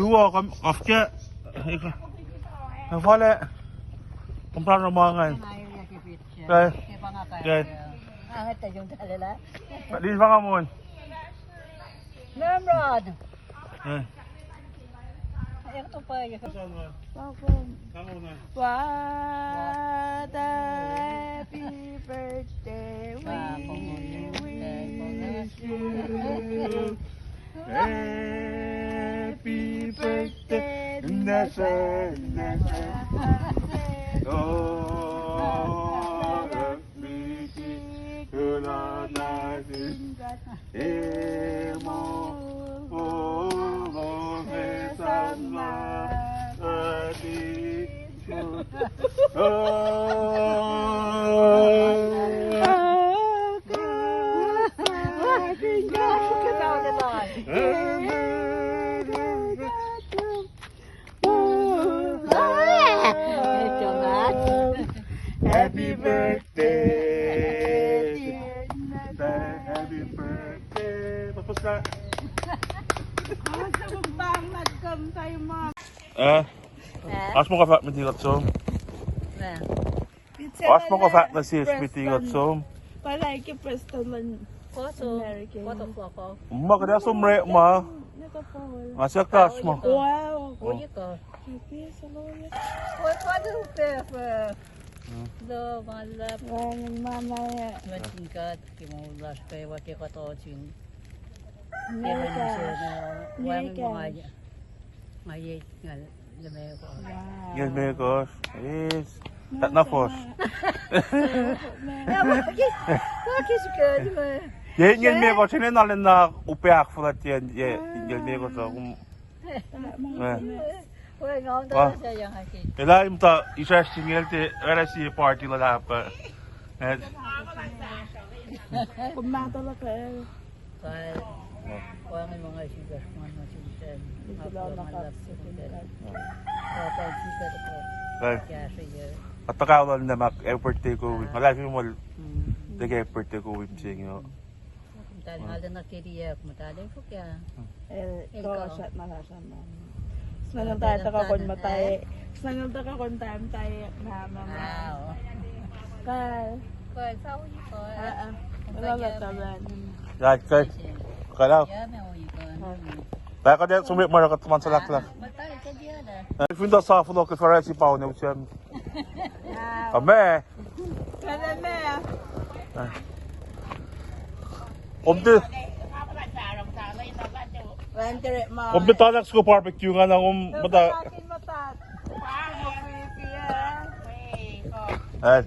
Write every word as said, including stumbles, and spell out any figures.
Tuo kom afke. Fale. Kom pran ma ngan. Kai. Kai. Lis fanga mon. Memrod. Eh. What a happy birthday we wish you. Happy birthday, Nasha, Nasha. Oh, happy birthday, Nasha. Emo, oh, oh, oh, oh, oh, oh, Happy birthday. Happy birthday. Tapos na. Eh? Oasr ma kom fahk met liki kuht som? Oasr ma kom fahk nuh sesr met liki kuht som? Palake Preston luhn America. Ma kuht ac som re ma. Nga siyuck oasr ma. Wow. Happy birthday. Lo, ma luhlahp. Wacngihn God ke moul lasr kwewa ke kuht ohsun. Wacngihn ma nga ye, nga ye limekohsr. Limekohsr. Yes. That na fohs. Ye inge limekohsr, inge na lwen na upac ahkfuhlwact ye, ye inge limekohsr. Elah muhta israsr singucul te, oraclah sie party luhlahp. Eh. Kom mahtuh luhk uh. Kai. Wacngihn ma nga sifilpac ma nga sifilpac. Isi lal na kap sifilpac. Papa sifilpac. Kai. Kahsruh ye. Atuh kahlwem lah ma happy birthday ko wi. Nga lah fimol. Take happy birthday ko wi mihsenge. Muhtahl ngal na keriyak, muhtahl el fuhkah. El, el tohkohsraht ma lasr an. Singucul tae tuhkuh kon muhta e. Singucul tuhkuh kon tae muhta e, ma, ma, ma. Wow. Kal. Kal, sa wi kal. Ah, ah. Wala la talan. Right, kal. Kal out. Yeah, ma wi kal. Tae kuht ac som ma kuht man salak lah. Muhtahl ke dia lah. Eh, fin tuh sa fohlohk ke Farasi paun e usiam. Amen. Kom tiac, kom tiac tuhlak soko barbecue nga na kom muhta. Eh.